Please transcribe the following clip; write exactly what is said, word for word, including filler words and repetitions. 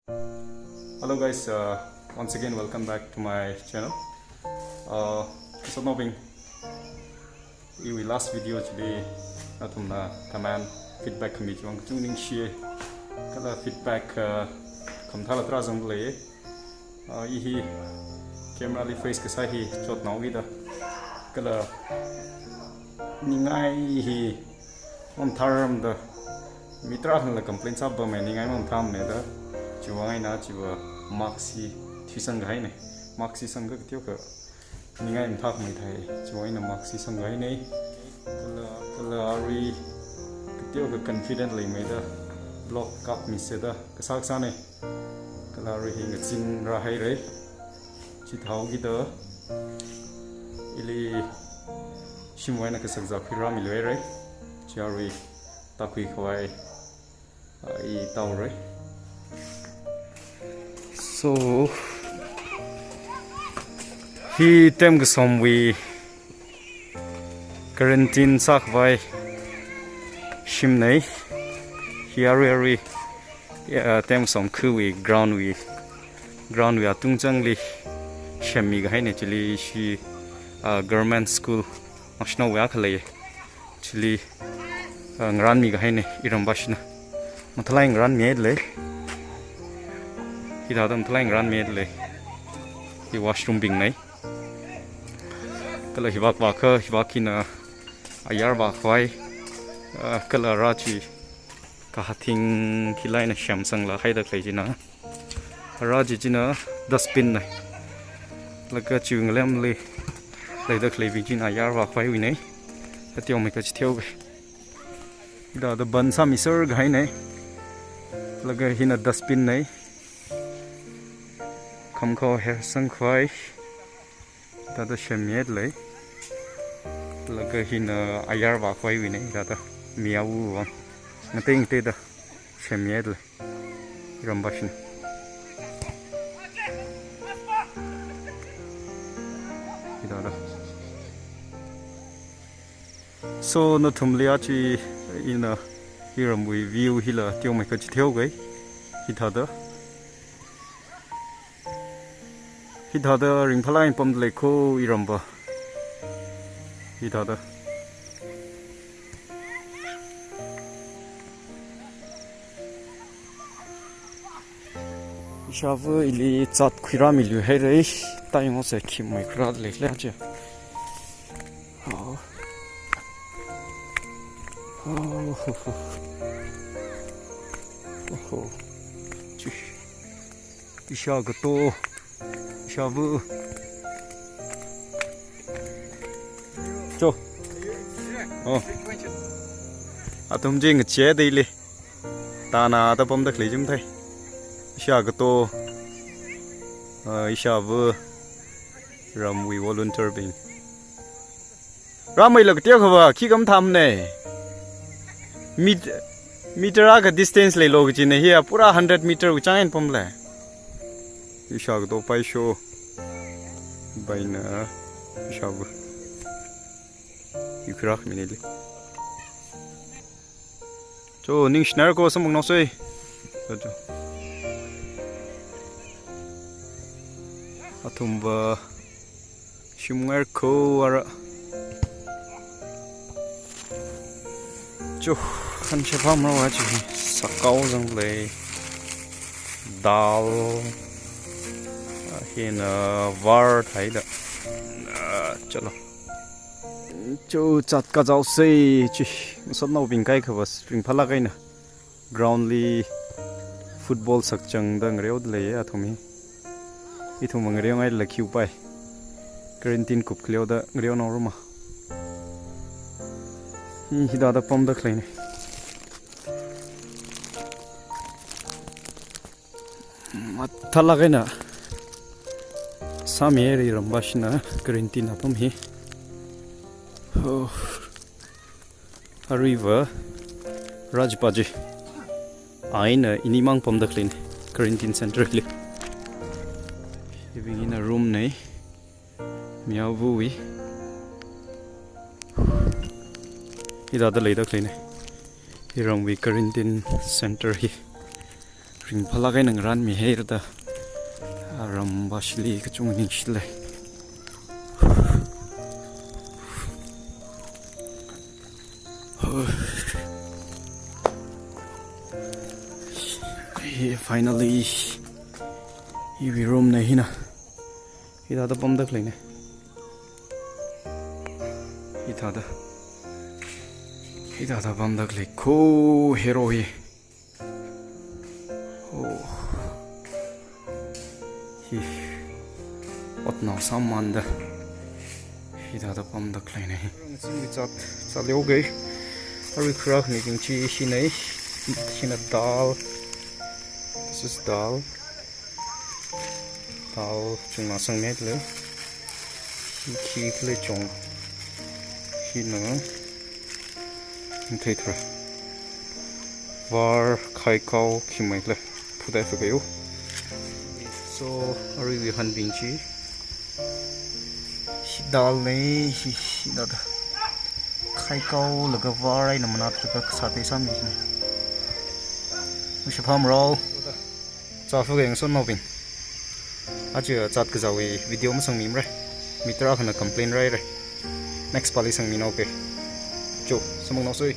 Hello guys, uh, once again welcome back to my channel. Uh, so nobing, iwui last video chili nathumna comment, feedback khami chiwuivang kachungkha ningshiya. Kala feedback, uh, khamathāla tarā zangda leiya. Uh, i hi camera li face kasā hi chotnao kida. Kala ningai hi mamatharmada, mi tarākhanala complain sāpammi, ningai mamathāmana da. Chiwuivang eina chiva mask hi thuisang kahaina. Mask hi sangkha kateokha ningai mathākhamei thai. Chiwuivang eina mask hi sangkahaina. Kala, kala arui kateokha confident leimeida vlog kapmisa da kasā kasāna. Kala arui hi ngazin rāhaira. Chithāhaokida ili shimwui eina kasakazā khuirāmiluira. Chi arui tākhui khavai, ah, i tāhaora. So, hi term kasomwui quarantine sākhavai shimna. Hi arui arui, ah, term kasom khuiwui ground wui, ground wui atungchangli semmi kahaina. Chili ishi, ah, government school national wui akha lei. Chili, ah, ngarānmi kahaina iramvāshina. Mathālāk eina ngarānmida lei. Hithāda mathālāk eina ngarānmida lei. Hi washroom bingna. Kala hivāk vākha, hivāk hina ayar vākhavai. Ah, kala rā chi kahating khilāk eina semsanglaga haida khalei china. Rā chi china dustbin na. Laga chiwui ngalemli leida khaleibing china ayar vākhavaiwuina. Kateomeikha chitheoga. Hithāda ban sāmiser kahaina. Laga hina dustbin na. Khamkhao her sangkhavai. Hithāda semmida lei. Laga hina ayar vākhavaiwuina, hithāda mi awuwui vang. Ngatei ngateida semmida lei. Iramvāshina. Hithāda. So, nathumli aja ina iramwui view hila teomeikha chitheoga. Hithāda. Hithāda ringphālāk eina pamda lei ko iramva. Hithāda. Ishāva ili zat khuirāmiluihaira. Taingosa khimei khuirāda leila chi. Oh. Oh, ho, ho. Oh, ho. Chi. Ishā kato. Ishāva. Cho. Oh. Athum chi ngacheida lei. Tana da pamda khalei chi mathei. Ishā kato. Ah, ishāva. Ramwui volunteer bing. Rāmeila kateokhava, khi khamathāmana. Met-, meter akha distance leilo kachina hi, pura hundred meter wui chāng eina pamlei. Ishā kato paisho. Baina, ishāva. Hi khuirākhami nili. Cho, ningshinara ko samung naosei. Cho, cho. Athumva shimngaira ko ara. Cho, khanshapam rawa chi. Sakao zanglei. Dal. Ah, hina var thaida. Ah, chalo. Cho, zat kazaosei chi. Masotnaobing kaikhava ringphālāk eina ground li football sakchangda ngareoda leiya athum hi. Ithum ngareongailala khiupai. Quarantine kupkhaleoda ngareonaorama. Hi hithāda pamda khaleina. Mathālāk eina sāmihaira iramvāshina quarantine apam hi. Oh. Aruiva rajpa chi. Aina inimang pamda khaleina quarantine center li. Hibing hina room na. Miavuwui. Hithāda leida khaleina. Iramwui quarantine center hi. Ringphālāk eina ngaranmihaira da. Aram bashili kachungkha ningshilei. Hey, finally. Iwui room na hina. Hithāda pamda khaleina. Hithāda. Hithāda pamda khalei ko hero hi. Oh. Hi. Otnao sāmanda. Hithāda pamda khaleina hi. Zingli zat, zat leoga. Arui khuirākhami bing chi hina. Hina dal. This is dal. Dal chungna sangmida lei. Hi khi khalei chong. Hina. Matheithura. Var khaikao khi maila. Phutai phakayo. So, aruiwui hanbing chi. Hi dal nei, hi, hina da. Khaikaolaga var eina manatlaga kasāthei sāmi nei. Mashaphamrao. Zat phakeng sonnaobing. Aja zat kazāwui video masangmimara. Mi tarākhana complain rāhaira. Next pali sangminao pe. Cho, samphangnaosei.